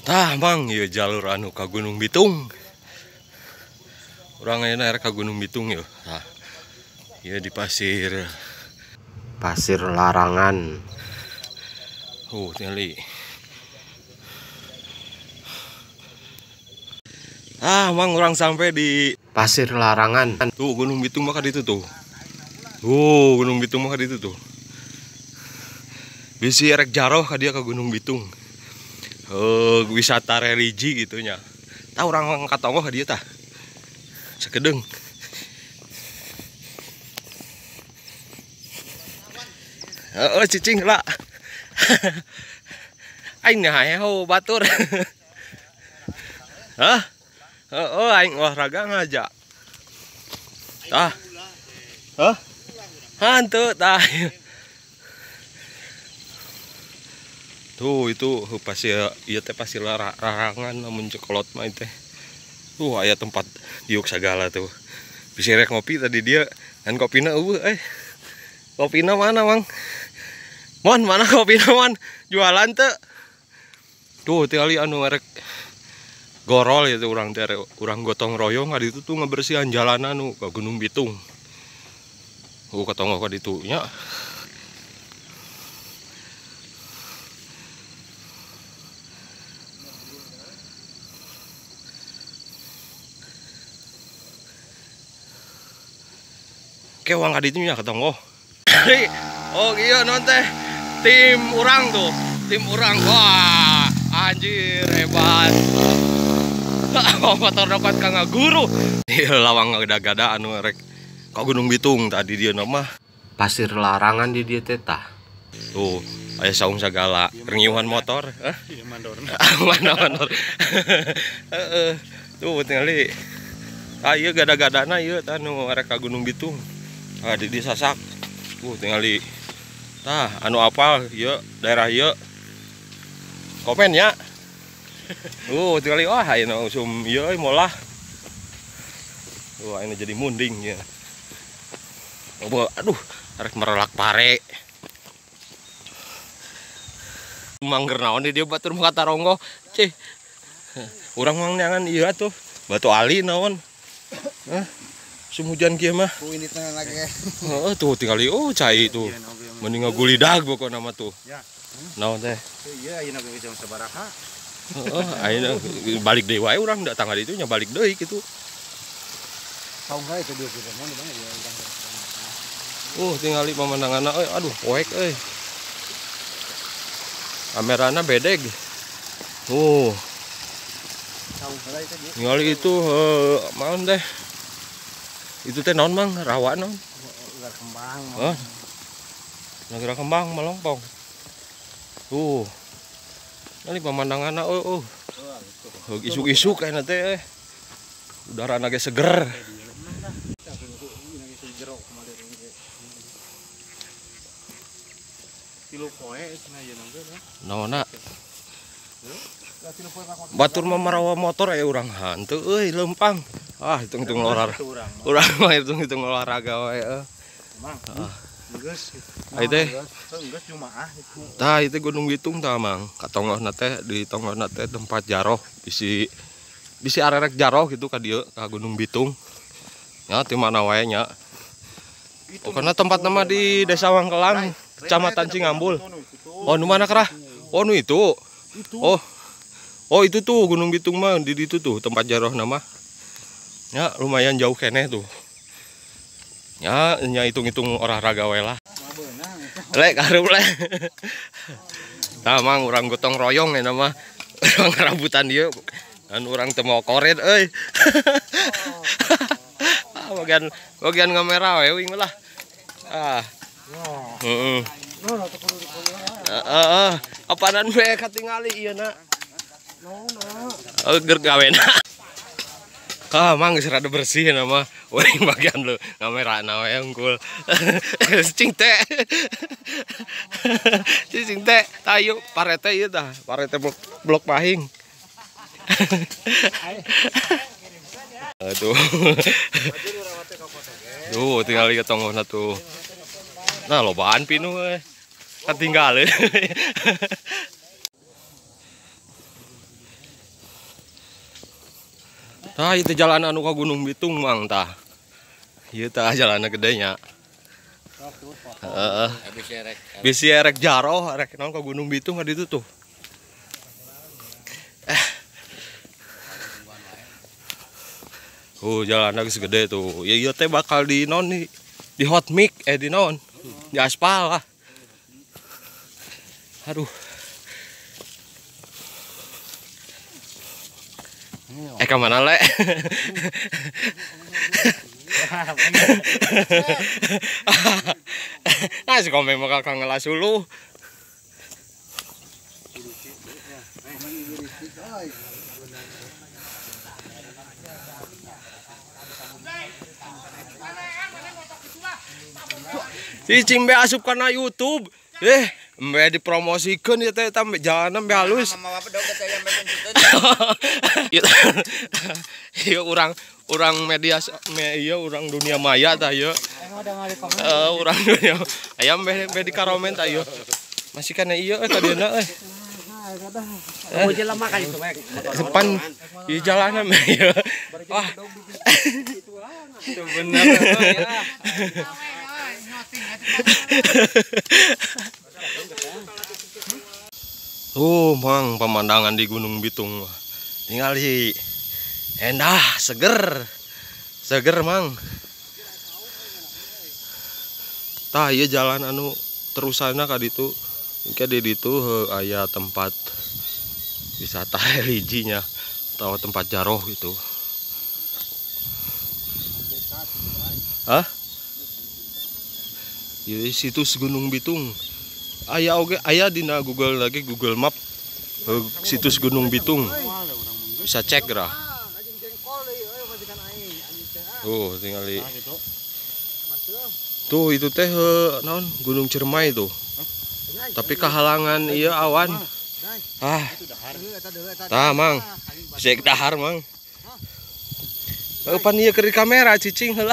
Tah mang ieu jalur anu ka Gunung Bitung. Urang ayeuna rek ka Gunung Bitung yeuh. Tah. Ieu di pasir. Pasir Larangan. Tinggali. Ah, mang urang sampai di Pasir Larangan. Tuh Gunung Bitung mah ka ditu tuh. Tuh Gunung Bitung mah ka ditu tuh. Bisi rek jaroh ka dia ka Gunung Bitung. Wisata religi gitu nya. Tah urang katonggoh ka dieu tah. Sakedeung. Heeh, cicing lah. Aing nyaho batur. Hah? Heeh, aing olahraga ngajak. Tah. Hah? Hantu tah. Tuh itu pasir ieu teh pasir larangan lamun cekolot mah teh. Tuh aya tempat diuk sagala tuh. Bisa rek ngopi tadi dia kan kopina eueuh euy. Kopina mana, Mang? Mon, mana kopina, Mon? Jualan teu? Tuh tingali anu rek gorol itu urang teh urang gotong royong ka ditu tuh ngebersihan jalanan nu ka Gunung Bitung. Katonggoh ka ditu nya. Kewang ka ditu nya katonggoh. Oh iya non teh tim urang tuh, tim urang. Wah, anjir hebat. Motor dapat kang guru. Ieu lawang gada-gada anu rek ka Gunung Bitung tadi dia nama Pasir Larangan di dieu teh tah. Tuh, aya saung sagala, rengiuhan motor, hah? Iya mandorna. Mandor. Heeh. Tuh tingali. Ah ieu gada-gadana ieu tah nu rek ka Gunung Bitung. Ah di dieu sasak. Tingali. Tah anu apal ieu daerah ieu. Komen ya. Tingali wah ayeuna usum ieu euy molah. Ayeuna jadi munding ya. Aduh, rek merelak pare. Mangger naon di dieu batur muka taronggoh. Cih. Urang mang neangan ieu atuh. Batu ali naon. Hah? Usum hujan kieu mah. Ku ini teh lagi. Heeh, tuh tingali oh cai tuh. Mending ngagulidag pokona mah tuh. Naon teh? Iya, ayeuna ge jam sabaraha. Heeh, ayeuna balik deui wae urang da tanggal itu nya balik deui kitu. Saung gae teh dieu kitu mun bang ya urang. Tingali pemandanganna euy, aduh poek euy. Kamerana bedeg. Tuh. Tingali itu naon teh? Itu teh naon mang? Rawa naon? Ular kembang. Hah? Negara kembang melompong. Tuh. Ini pemandanganna euy. Isuk-isuk kayakna teh. Udara ge seger. Naonna? Batur mah marawa motor aya urang hantu euy leumpang. Ah hitung-hitung olahraga. Urang mah hitung-hitung olahraga wae euy. Heeh. Geus. Teh. Geus Jumaah itu. Tah itu Gunung Bitung tah mang. Katonggohna teh di tonggohna teh tempat jaroh bisi bisi arerek jaroh gitu ka dieu ka Gunung Bitung. Nya ti mana wae nya. Pokona tempat nama di Desa Wangkelang, Kecamatan Cingambul. Oh, nu mana kerah? Oh, nu itu. Oh. Oh, itu tuh Gunung Bitung mah di ditu tuh tempat jaroh nama. Ya, lumayan jauh keneh tuh. Ya, nya hitung-hitung olahraga we lah. Lek karup lek. Tah mang urang gotong royong ya nama. Urang ngarabutan dieu. Kan urang teu mau koret euy. Bagian bagian ngamera we wing lah. Ah. Heeh. Heeh. Apanan we katingali ieu na. Ger gawena. Ah, mang geus rada bersih nama. Urang bagian lu ngamerana we unggul. Cing teh. Cing teh, tayu parete ieu tah, parete blok pahing. Aduh. Tuh tinggal lihat tonggohna tuh. Nah, lobaan pinuh euy. Katinggalin. Tah itu jalan anu ka Gunung Bitung Mang tah. Ieu tah jalanna gedenya. Heeh. Bisi erek jaroh, erek naon ka Gunung Bitung ka ditu tuh. Oh, jalanna geus gede tuh. Ya ieu teh bakal di naon nih? Di hot mix di naon? Di aspal lah. Aduh. Ka mana le? Nah, si komeng bakal kang ngelas dulu. Cicing be asup kana YouTube. Mbe dipromosikeun ieu teh eta jalanan mbe halus. Ieu urang media ieu urang dunia maya tah ieu. Urang dunia aya mbe di karomen tah ieu. Masih kana ieu ka dieuna euy. Depan ieu jalanan mbe ieu. Wah. Itu bener ya. Tuh Mang, pemandangan di Gunung Bitung. Tinggal di endah, seger. Seger Mang. Tah ieu jalan anu terusanna ka ditu. Engke di ditu aya tempat wisata religinya atau tempat jaroh gitu. Hah? Ieu situs Gunung Bitung. Aya oge aya dina Google lagi Google Map situs Gunung Bitung. Bisa cek geura. Tuh tinggali. Tuh itu teh naon Gunung Ciremai tuh. Tapi kehalangan ieu awan. Ah. Tah Mang. Bisa dahar Mang. Pan ieu keur di kamera cicing heula.